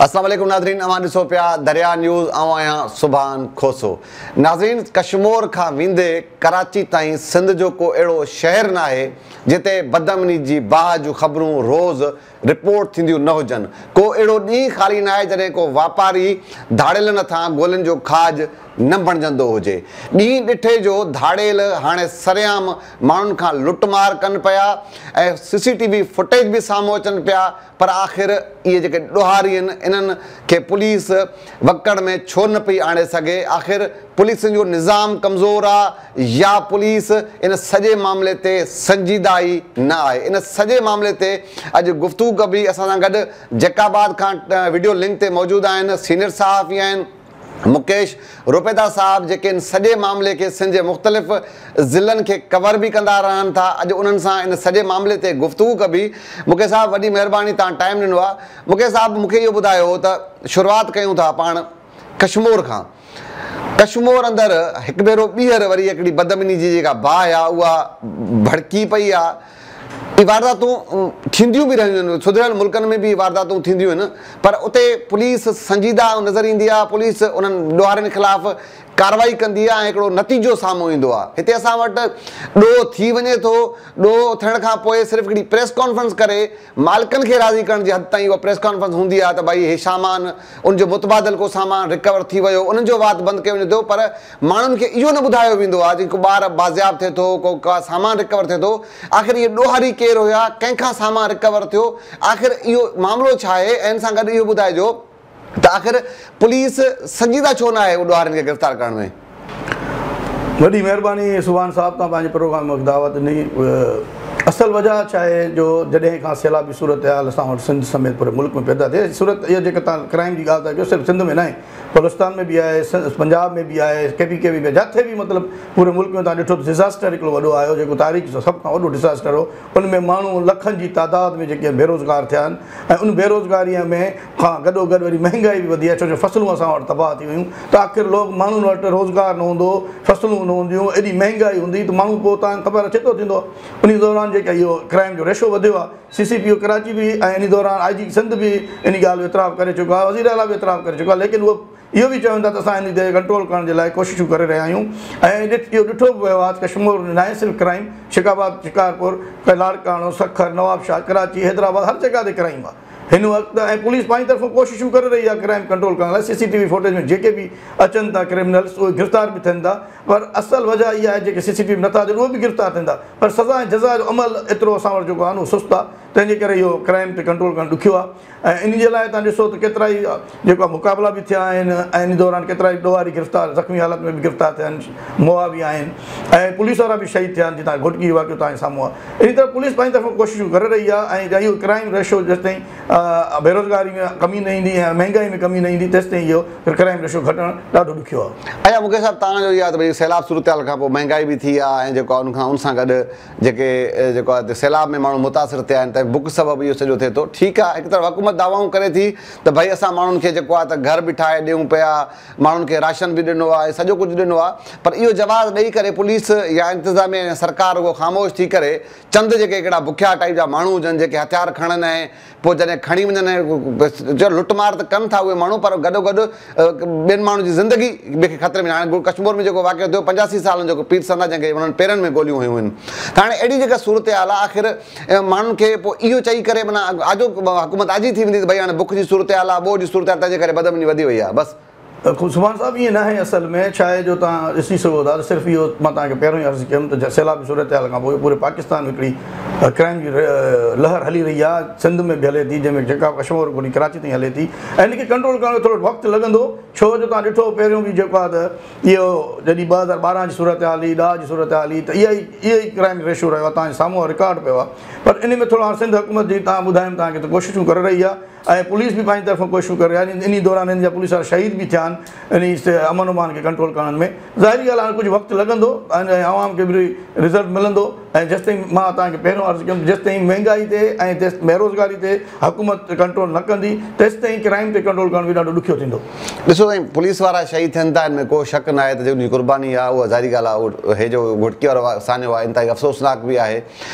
السلام عليڪم ناظرين اوهان ڏسو پيا دريا نيوز آئون آهيان سبحان کوسو ناظرين ڪشمور کان ويندي ڪراچي تائين سنڌ جو ڪو اهڙو شهر ناهي جتي بدامني جي باهه جون خبرون روز رپورٽ ٿينديون نه هجن ڪو اهڙو ڏينهن خالي ناهي جڏهن ڪو واپاري ڌاڙيلن هٿان گولين جو کاڄ نه بڻجندو هجي. ڏينهن ڏٺي جو ڌاڙيل هاڻي سرعام ماڻهن کان لٽ مار ڪن پيا ۽ سي سي ٽي وي فوٽيج به سامهون اچن پيا پر آخر اهي جيڪي ڏوهاري آهن انهن کي پوليس وڪڙ ۾ ڇو نه پئي آڻي سگهي آخر پوليس جو نظام ڪمزور آ يا پوليس ان سڄي معاملي تي سنجيده ئي نه آهي ان سڄي معاملي تي اڄ گفتگو ڪبي اسان سان گڏ جيڪب آباد کان وڊيو لنڪ تي موجود آهن سينيئر صحافي آهن مڪيش روپيدا صاحب جيڪي ان سڄي معاملي کي سنڌ جي مختلف ضلعن کي ڪور به ڪندا رهن ٿا اڄ انهن سان ان سڄي معاملي تي گفتگو ڪبي مڪيش صاحب وڏي مهرباني توهان ٽائيم ڏنو آهي مڪيش صاحب مونکي اهو ٻڌايو ته شروعات ڪيون ٿا پاڻ ڪشمور کان ڪشمور اندر هڪ ڀيرو ٻيهر وري هڪڙي بدامني جي جيڪا باهه آهي اها ڀڙڪي پئي آهي اهي وارداتون ٿينديون به رهيون آهن، سڌريل ملڪن ۾ به اهي وارداتون ٿينديون آهن پر اتي پوليس سنجيده نظر ايندي آهي، پوليس انهن ڏوهارين خلاف ڪارروائي ڪندي آهي ۽ هڪڙو نتيجو سامهون ايندو آهي. هتي اسان وٽ ڏوهه ٿي وڃي ٿو، ڏوهه ٿيڻ کان پوء صرف هڪڙي پريس ڪانفرنس ڪري مالڪن کي راضي ڪرڻ جي حد تائين اها پريس ڪانفرنس هوندي آهي ته ڀائي هي سامان ان جو متبادل ڪو سامان رڪور ٿي ويو انهن جو وات بند ڪيو وڃي ٿو پر ماڻهن کي اهو نه ٻڌايو ويندو آهي جي ڪو ٻار بازياب ٿئي ٿو ڪو ڪا سامان رڪور ٿئي ٿو آخر اهي ڏوهاري ڪير هيا ڪنهن کان سامان رڪور ٿيو آخر اهو معاملو ڇا آهي ۽ ان سان گڏ اهو ٻڌائجو ته آخر پوليس سنجيده ڇو نه آهي ڏوهارين کي گرفتار ڪرڻ ۾؟ وڏي مهرباني سبحان صاحب توهان پنهنجي پروگرام ۾ دعوت ڏني اصل وجه ڇا آهي جو جڏهن کان سيلابي صورتحال اسان وٽ سنڌ سميت پوري ملڪ ۾ پيدا ٿي صورت اهو جيڪا توهان ڪرائم جي ڳالهه ٿا ڪيو صرف سنڌ ۾ ناهي بلوچستان ۾ به آهي پنجاب ۾ به آهي ڪي پي ڪي ۾ به جاٿي به مطلب پوري ملڪ ۾ توهان ڏٺو ته ڊزاسٽر هڪڙو وڏو آيو جيڪو تاريخ جو سڀ کان وڏو ڊزاسٽر هو ان ۾ ماڻهو لکن جي تعداد ۾ جيڪي بيروزگار ٿيا آهن ۽ ان بيروزگاري ۾ کان گڏو گڏ وري مهنگائي به وڌي آهي ڇو جو فصلون اسان وٽ تباهه ٿي ويون ته آخر لوڪ ماڻهن وٽ روزگار نه هوندو فصلون نه هونديون ايڏي مهنگائي هوندي ته ماڻهو پوء توهان کي خبر آهي ڇتو ٿيندو انهي دوران جيڪا اهو ڪرائم جو ريشو وڌيو آهي سي سي پي او ڪراچي به ۽ انهي دوران آء جي سنڌ به انهي ڳالهه جو اعتراف ڪري چڪو آهي وزير اعليٰ به اعتراف ڪري چڪو آهي ليڪن اهو اهو به چون ٿا ته اسان انهي تي ڪنٽرول ڪرڻ جي لاء ڪوششون ڪري رهيا آهيون ۽ اهو ڏٺو به ويو آهي ته ڪشمور ۾ ناهي صرف ڪرائم شڪ آباد شڪارپور لاڙڪاڻو سکر نوابشاهه ڪراچي حيدرآباد هر جڳهه تي ڪرائم آهي هن وقت ۽ پوليس پنهنجي طرفون ڪوششون ڪري رهي آهي ڪرائم ڪنٽرول ڪرڻ لاء سي سي ٽي وي فوٽيج ۾ جيڪي به اچن ٿا ڪرمنلز اهي گرفتار به ٿين ٿا پر اصل وجه اها آهي جيڪي سي سي ٽي وي نٿا اچن اهي به گرفتار ٿين ٿا پر سزا ۽ جزا جو عمل ايترو اسان وٽ جيڪو آهي نه اهو سست آهي تنهن جي ڪري اهو ڪرائم تي ڪنٽرول ڪرڻ ڏکيو آهي ۽ ان جي لاء توهان ڏسو ته ڪيترائي جيڪو آهي مقابلا به ٿيا آهن ۽ ان دوران ڪيترائي ڏوهاري گرفتار زخمي حالت ۾ به گرفتار ٿيا آهن مئا به آهن ۽ پوليس وارا به شهيد ٿيا آهن جتان گهوٽڪي جو واقعو توهان جي سامهون آهي اهڙي طرح پوليس پنهنجي طرفان ڪوششون ڪري رهي آهي ۽ اهو ڪرائيم ريشو جيستائين بيروزگاري ۾ ڪمي نه ايندي ۽ مهنگائي ۾ ڪمي نه ايندي تيستائين اهو ڪرائيم ريشو گهٽڻ ڏاڍو ڏکيو آهي. اڇا مڪيش صاحب توهان جو اهو آهي ته ڀئي سيلاب صورتحال کان پوء مهنگائي به ٿي آهي ۽ جيڪو آهي ان کان ان سان گڏ جيڪي جيڪو آهي سيلاب ۾ ماڻهو متاثر ٿيا آهن ته بک سبب اهو سڄو ٿئي ٿو ٺيڪ آهي هڪ طرف حڪومت دعوائون ڪري ٿي ته ڀئي اسان ماڻهن کي جيڪو آهي ته گهر به ٺاهي ڏيون پيا ماڻهن کي راشن به ڏنو آهي سڄو ڪجهه ڏنو آهي پر اهو جواز ڏئي ڪري پوليس يا انتظاميه يا سرڪار رڳو خاموش ٿي ڪري چند جيڪي هڪڙا بکيا ٽائيپ جا ماڻهو هجن جيڪي هٿيار کڻن ۽ پوء جڏهن کڻي وڃن ۽ لٽ مار ته ڪن ٿا اهي ماڻهو پر گڏو گڏ ٻين ماڻهن جي زندگي به کي خطري ۾ هاڻي ڪشمور ۾ جيڪو واقعو ٿيو 85 سالن جو پير سندا جنهن کي انهن پيرن ۾ گوليون هنيون آهن ته هاڻي اهڙي جيڪا صورتحال آهي آخر ماڻهن کي پوء اهو چئي ڪري معنيٰ آجو حڪومت آجي ٿي ويندي ته ڀئي هاڻي بک جي صورتحال آهي ٻوڏ جي صورتحال تنهن جي ڪري بدامني وڌي وئي آهي بس. سبحان صاحب ائين ناهي اصل ۾ ڇا آهي جو توهان ڏسي سگهو ٿا ته صرف اهو مان توهان کي پهريون ئي عرض ڪيم ته سيلابي صورتحال کان پوء پوري پاڪستان ۾ هڪڙي ڪرائيم جي لهر هلي رهي آهي سنڌ ۾ به هلي ٿي جنهن ۾ جيڪا ڪشمور کان وٺي ڪراچي تائين هلي ٿي ۽ ان کي ڪنٽرول ڪرڻ ۾ ٿورو وقت لڳندو ڇو جو توهان ڏٺو پهريون به جيڪو آهي ته اهو جڏهن 2012 جي صورتحال هئي، 10 جي صورتحال هئي ته اها ئي اهو ئي ڪرائيم ريشو رهيو آهي، توهان جي سامهون آهي رڪارڊ پيو آهي پر ان ۾ ٿورو هاڻ سنڌ حڪومت جي توهان ٻڌايم توهان کي ته ڪوششون ڪري رهي آهي ۽ پوليس به پنهنجي طرفان ڪوششون ڪري رهي آهي انهي دوران هن جا پوليس وارا شهيد به ٿيا آهن انهي امن امان کي ڪنٽرول ڪرڻ ۾ ظاهري ڳالهه هاڻي ڪجهه وقت لڳندو ۽ عوام کي به رزلٽ ملندو ۽ جيستائين مان توهان کي پهريون عرض ڪيم جيستائين مهنگائي تي ۽ بيروزگاري تي حڪومت ڪنٽرول نه ڪندي تيستائين ڪرائيم تي ڪنٽرول ڪرڻ به ڏاڍو ڏکيو ٿيندو. ڏسو سائين پوليس وارا شهيد ٿين ٿا ان ۾ ڪو شڪ ناهي ته جن جي قرباني آهي اها ظاهري ڳالهه آهي اهو هي جو گهوٽڪي وارو سانحو آهي انتهائي افسوسناڪ به آهي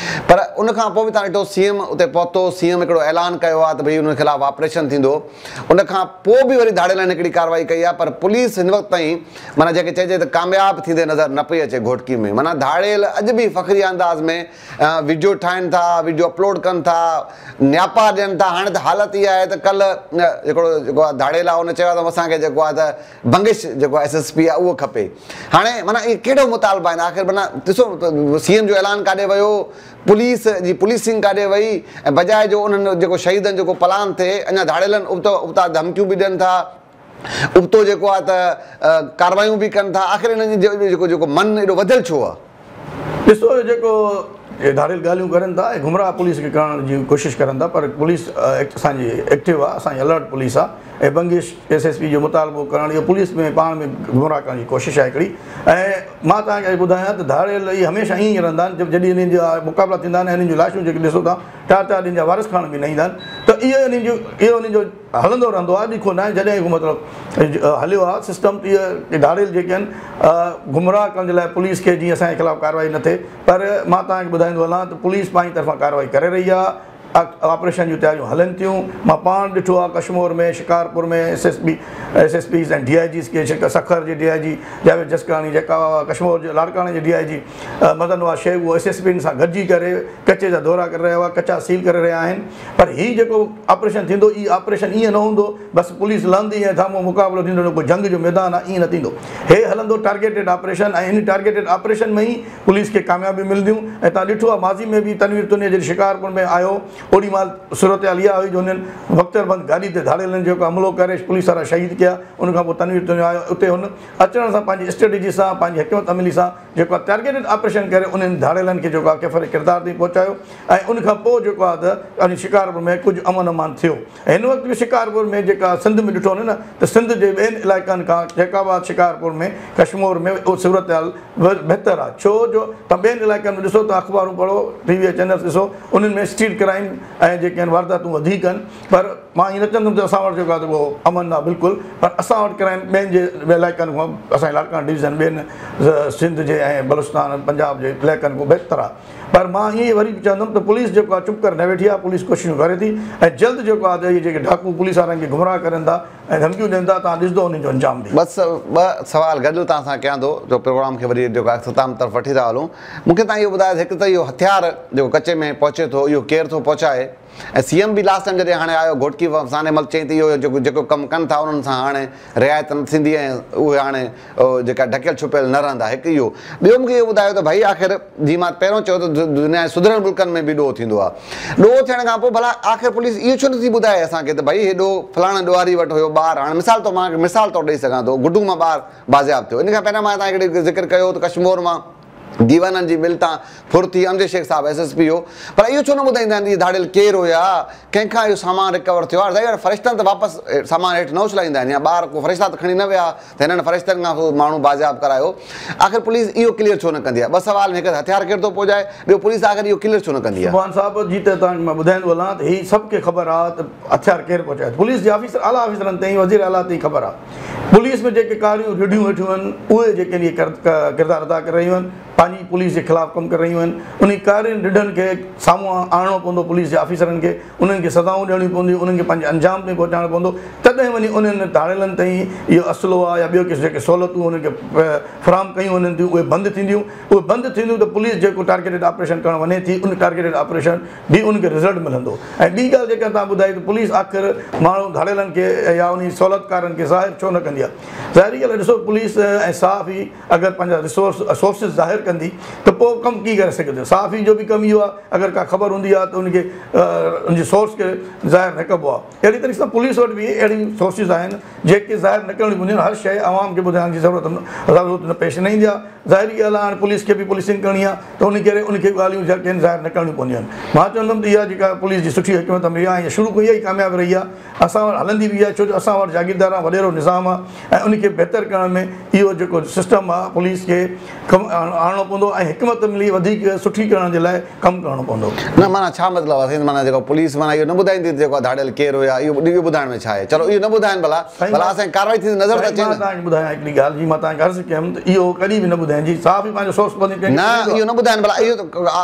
پر ان کان پوء به توهان ڏٺو سي ايم اتي پهتو سي ايم هڪڙو اعلان ڪيو آهي ته ڀئي انهن خلاف آپريشن ٿيندو ان کان پوء به وري ڌاڙيلن هڪڙي ڪارروائي ڪئي آهي پر پوليس هن وقت تائين معنيٰ جنهن کي چئجي ته ڪامياب ٿيندي نظر نه پئي اچي گهوٽڪي ۾ معنيٰ ڌاڙيل اڄ به فخريه انداز ۾ وڊيو ٺاهين ٿا وڊيو اپلوڊ ڪن ٿا نياپا ڏين ٿا هاڻي ته حالت اها آهي ته ڪلهه هڪڙو جيڪو آهي ڌاڙيل آهي ان چيو آهي ته اسان کي جيڪو آهي ته بنگش جيڪو ايس ايس پي آهي اهو کپي هاڻي معنيٰ اهي ڪهڙو مطالبا آهن آخر معنيٰ ڏسو سي ايم جو اعلان ڪاڏي ويو پوليس جي پوليسنگ ڪاڏي وئي ۽ بجاء جو انهن جيڪو شهيدن جو ڪو پلان ٿئي اڃا ڌاڙيلن ابتو ابتا ڌمڪيون به ڏين ٿا ابتو جيڪو آهي ته ڪاروايون به ڪن ٿا آخر انهن جو جيڪو جيڪو من ايڏو وڌيل ڇو آهي؟ ڏسو جيڪو اهي ڌاڙيل ڳالهيون ڪرن ٿا اهي گمراهه پوليس کي ڪرڻ جي ڪوشش ڪرن ٿا پر پوليس اسان جي ايڪٽو آهي اسان جي الرٽ پوليس آهي ۽ بنگش ايس ايس پي جو مطالبو ڪرڻ اهو پوليس ۾ پاڻ ۾ گمراهه ڪرڻ جي ڪوشش آهي هڪڙي ۽ مان توهان کي اڄ ٻڌايان ته ڌاڙيل اهي هميشه ائين ئي رهندا آهن جڏهن انهن جا مقابلا ٿيندا آهن ۽ انهن جون لاشون جيڪي ڏسو ٿا چار چار ڏينهن جا وارث کڻڻ به نه ايندا آهن ته اهي انهن جو اهو انهن جو هلندو رهندو آهي ڏکو ناهي جڏهن کان مطلب هليو آهي سسٽم ته اهي ڌاڙيل جيڪي آهن گمراهه ڪرڻ جي لاء پوليس کي جيئن اسان جي خلاف ڪارروائي نه ٿئي پر مان توهان کي ٻڌائيندو هلان ته پوليس پنهنجي طرفان ڪارروائي ڪري رهي آهي آپريشن جون تياريون هلن ٿيون مان پاڻ ڏٺو آهي Kashmore ۾ Shikarpur ۾ S S P S S Ps ۽ D I Gs کي سکر جي ڊي I جي جاويد جسڪاڻي جيڪا ڪشمور جي لاڙڪاڻي جي ڊي I جي مدن نواز شيخ اهو ايس ايس پين سان گڏجي ڪري ڪچي جا دورا ڪري رهيا هئا ڪچا سيل ڪري رهيا آهن پر هي جيڪو آپريشن ٿيندو اهي آپريشن ائين نه هوندو بس پوليس لهندي ۽ سامهون مقابلو ٿيندو ڪو جنگ جو ميدان آهي ائين نه ٿيندو هي هلندو ٽارگيٽيڊ آپريشن ۽ ان ٽارگيٽيڊ آپريشن ۾ ئي پوليس کي ڪاميابيون ملنديون ۽ توهان ڏٺو آهي ماضي ۾ به تنوير تنيي جڏهن شڪارپور ۾ آيو اوڏي مهل صورتحال اها هئي جو هنن بڪتر بند گاڏي تي ڌاڙيلن جيڪو حملو ڪري پوليس وارا شهيد ڪيا ان کان پوء تنوير تنيو آيو اتي هن اچڻ سان پنهنجي اسٽريٽجي سان پنهنجي حڪمت عملي سان جيڪو آهي ٽارگيٽيڊ آپريشن ڪري انهن ڌاڙيلن کي جيڪو آهي ڪيفر ڪردار تائين پهچايو ۽ ان کان پوء جيڪو آهي ته يعني شڪارپور ۾ ڪجهه امن امان ٿيو ۽ هن وقت به شڪارپور ۾ جيڪا سنڌ ۾ ڏٺو وڃي نه ته سنڌ جي ٻين علائقن کان جيڪب آباد شڪارپور ۾ ڪشمور ۾ اهو صورتحال بهتر آهي ڇو جو توهان ٻين علائقن ۾ ڏسو ته اخبارون پڙهو ٽي وي چينلز ڏسو انهن ۾ اسٽريٽ ڪرائيم ۽ جيڪي آهن وارداتون وڌيڪ آهن پر مان ائين نه چوندم ته اسان وٽ جيڪو آهي ته اهو امن آهي بلڪل پر اسان وٽ ڪرائيم ٻين جي علائقن کان اسان جي لاڙڪاڻو ڊويزن ٻين سنڌ جي ۽ بلوچستان پنجاب جي علائقن کان بهتر آهي پر مان ائين وري به چوندم ته پوليس جيڪو آهي چپ ڪري نه ويٺي آهي پوليس ڪوششون ڪري ٿي ۽ جلد جيڪو آهي ته اهي جيڪي ڊاڪو پوليس وارن کي گمراهه ڪرن ٿا ۽ ڌمڪيون ڏين ٿا توهان ڏسندو انهن جو انجام به. بس ٻه سوال گڏ توهان سان ڪيان ٿو جو پروگرام کي وري جيڪو آهي اختتام طرف وٺي ٿا هلون مون کي توهان اهو ٻڌايو ته هڪ ته اهو هٿيار جيڪو ڪچي ۾ پهچي ٿو اهو ڪير ٿو پهچائي؟ ۽ سي ايم به لاسٽ ٽائيم جڏهن هاڻي آيو گهوٽڪي سانحي مهل چيائين ته اهو جيڪو جيڪو ڪم ڪن ٿا انهن سان هاڻي رعايت نه ٿيندي ۽ اهي هاڻي جيڪا ڍڪيل ڇپيل نه رهندا هڪ اهو ٻيو مونکي اهو ٻڌايو ته ڀائي آخر جيئن مان پهريون چيو ته دنيا جي سڌريل ملڪن ۾ به ڏوهه ٿيندو آهي ڏوهه ٿيڻ کان پوء ڀلا آخر پوليس اهو ڇو نٿي ٻڌائي اسان کي ته ڀائي هي ڏوهه فلاڻي ڏوهاري وٽ هيو ٻار هاڻي مثال طور مان مثال طور ڏئي سگهان ٿو گڊو مان ٻار بازياب ٿيو ان کان پهريان مان توهان کي ذڪر ڪيو ته ڪشمور مان ديوانن جي مل تان ڦر ٿي امجد شيخ صاحب ايس ايس پي هو پر اهو ڇو نه ٻڌائيندا آهن ته اهي ڌاڙيل ڪير هيا ڪنهن کان اهو سامان رڪور ٿيو آهي ظاهر آهي فرشتن ته واپس سامان هيٺ نه اڇلائيندا آهن يا ٻار ڪو فرشتا ته کڻي نه ويا ته هنن فرشتن کان اهو ماڻهو بازياب ڪرايو آخر پوليس اهو ڪليئر ڇو نه ڪندي آهي ٻه سوال هڪ ته هٿيار ڪير ٿو پهچائي ٻيو پوليس آخر اهو ڪليئر ڇو نه ڪندي آهي. سبحان صاحب جي ته توهان کي مان ٻڌائيندو هلان ته هي سڀ کي خبر آهي ته هٿيار ڪير پهچائي ٿو پوليس جي آفيسر اعليٰ آفيسرن تائين وزير اعليٰ تائين خبر آهي پوليس ۾ جيڪي ڪاريون رڍيون ويٺيون آهن اهي جيڪي آهن اهي ڪردار ادا ڪري رهيون آهن پنهنجي پوليس جي خلاف ڪم ڪري رهيون آهن انهي ڪارين رڍن کي سامهون آڻڻو پوندو پوليس جي آفيسرن کي انهن کي سزائون ڏيڻيون پونديون انهن کي پنهنجي انجام تائين پهچائڻو پوندو تڏهن وڃي انهن ڌاڙيلن تائين اهو اسلحو آهي يا ٻيو ڪي جيڪي سهولتون انهن کي فراهم ڪيون وڃن ٿيون اهي بند ٿينديون اهي بند ٿينديون ته پوليس جيڪو ٽارگيٽيڊ آپريشن ڪرڻ وڃي ٿي ان ٽارگيٽيڊ آپريشن به ان کي رزلٽ ملندو ۽ ٻي ڳالهه جيڪا توهان ٻڌائي ته پوليس آخر ماڻهو ڌاڙيلن کي يا انهي سهولتڪارن کي ظاهر ڇو نه ڪندي آهي ظاهري ڳالهه ڏسو پوليس ۽ صحافي اگر پنهنجا ريسورس سورسز ظاهر ڪندي ته پوء ڪم ڪيئن ڪري سگهندو صحافي جو به ڪم اهو آهي اگر ڪا خبر هوندي آهي ته ان کي ان جي سورس کي ظاهر نه ڪبو آهي اهڙي طريقي سان پوليس وٽ به اهڙيون سورسز آهن جيڪي ظاهر نه ڪرڻيون پونديون آهن هر شيء عوام کي ٻڌائڻ جي ضرورت ضرورت نه پيش نه ايندي آهي ظاهري ڳالهه آهي هاڻي پوليس کي به پوليسنگ ڪرڻي آهي ته ان ڪري ان کي ڳالهيون جيڪي آهن ظاهر نه ڪرڻيون پونديون آهن مان چوندم ته اها جيڪا پوليس جي سٺي حڪمت عملي آهي ۽ شروع کان اها ئي ڪامياب رهي آهي اسان وٽ هلندي به آهي ڇو جو اسان وٽ جاگيرداراڻو وڏيرو نظام آهي ۽ ان کي بهتر ڪرڻ ۾ اهو جيڪو سسٽم آهي پوليس کي ڪم آڻڻو ڪرڻو پوندو ۽ حڪمت عملي وڌيڪ سٺي ڪرڻ جي لاء ڪم ڪرڻو پوندو. نه معنيٰ ڇا مطلب آ سائين معنيٰ جيڪو پوليس معنيٰ اهو نه ٻڌائيندي ته جيڪو ڌاڙيل ڪير هيا اهو اهو ٻڌائڻ ۾ ڇا آهي چلو اهو نه ٻڌائن ڀلا ڀلا اسان کي ڪارروائي ٿيندي نظر ته اچي نه. سائين مان توهان کي ٻڌايان هڪڙي ڳالهه جي مان توهان کي عرض ڪيم ته اهو ڪڏهن به نه ٻڌائين جي صحافي پنهنجو سورس بندي ڪنهن کي نه اهو نه ٻڌائن ڀلا اهو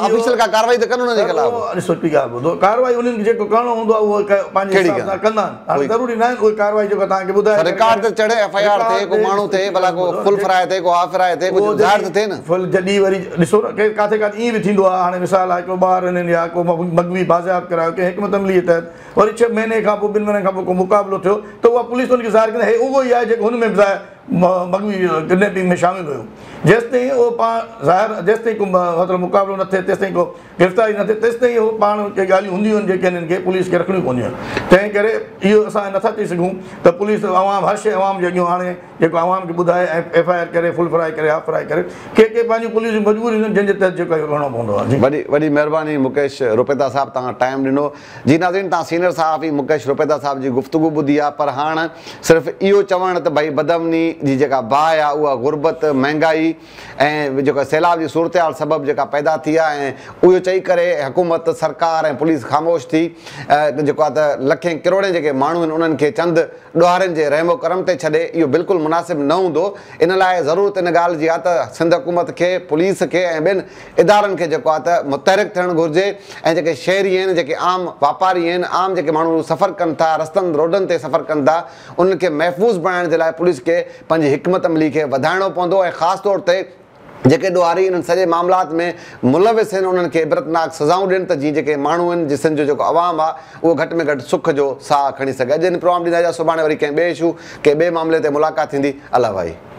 آفيشل ڪا ڪارروائي ته ڪن انهن جي خلاف. ڏسو هڪڙي ڳالهه ٻڌو ڪارروائي انهن کي جيڪو ڪرڻو هوندو آهي اهو پنهنجي حساب سان ڪندا آهن هاڻي ضروري ناهي اهي ڪارروائي جيڪو توهان کي ٻڌائي رڪارڊ تي چڙهي ايف I R ٿئي ڪو ماڻهو ٿئي ڀلا ڪو فل فرائي ٿئي ڪو هاف فرائي ٿئي ڪجهه ظاهر ته ٿئي نه. فل جڏهن وري ڏسو نه ڪي ڪاٿي ڪاٿي ائين به ٿيندو آهي هاڻي مثال آهي ڪو ٻار هنن يا ڪو مغوي بازياب ڪرايو ڪنهن حڪمت عملي جي تحت وري ڇهه مهيني کان پوء ٻن مهينن کان پوء ڪو مقابلو ٿيو ته اها پوليس ان کي ظاهر ڪندي هي اهو ئي آهي جيڪو هن ۾ به ظاهر مغوي ڪڊنيپنگ ۾ شامل هيو جيستائين اهو پاڻ ظاهر جيستائين ڪو مطلب مقابلو نه ٿئي تيستائين ڪو گرفتاري نه ٿئي تيستائين اهو پاڻ ڪي ڳالهيون هونديون آهن جيڪي هنن کي پوليس کي رکڻيون پونديون آهن تنهن ڪري اهو اسان نٿا چئي سگهون ته پوليس عوام هر شيء عوام جي اڳيون آڻي جيڪو عوام کي ٻڌائي ۽ ايف I R ڪري فل فرائي ڪري هاف فرائي ڪري ڪي ڪي پنهنجون پوليس جون مجبوريون هونديون آهن جنهن جي تحت جيڪو اهو ڪرڻو پوندو آهي جي. وڏي وڏي مهرباني مڪيش روپيتا صاحب توهان ٽائيم ڏنو جي ناظرين توهان سينئر صحافي مڪيش روپيتا صاحب جي گفتگو ٻڌي آهي پر هاڻ صرف اهو چوڻ ته ڀئي بدامني جي جيڪا باهه آهي اها غربت مهنگائي ۽ جيڪا سيلاب جي صورتحال سبب جيڪا پيدا ٿي آهي ۽ اهو چئي ڪري حڪومت سرڪار ۽ پوليس خاموش ٿي جيڪو آهي ته لکين ڪروڙين جيڪي ماڻهو آهن انهن کي چند ڏوهارين جي رحم و ڪرم تي ڇڏي اهو بلڪل مناسب نه هوندو ان لاء ضرورت ان ڳالهه جي آهي ته سنڌ حڪومت کي پوليس کي ۽ ٻين ادارن کي جيڪو آهي ته متحرڪ ٿيڻ گهرجي ۽ جيڪي شهري آهن جيڪي عام واپاري آهن عام جيڪي ماڻهو سفر ڪن ٿا رستن روڊن تي سفر ڪن ٿا انهن کي محفوظ بڻائڻ جي لاء پوليس کي پنهنجي حڪمت عملي کي وڌائڻو پوندو ۽ خاص طور تي جيڪي ڏوهاري انهن سڄي معاملات ۾ ملوث آهن انهن کي عبرتناڪ سزائون ڏين ته جيئن جيڪي ماڻهو آهن جسن جو جيڪو عوام آهي اهو گهٽ ۾ گهٽ سک جو ساهه کڻي سگهي. اڄ هن پروگرام ڏيندا اجازت سڀاڻي وري ڪنهن ٻئي اشو ڪنهن ٻئي معاملي تي ملاقات ٿيندي الله واهي.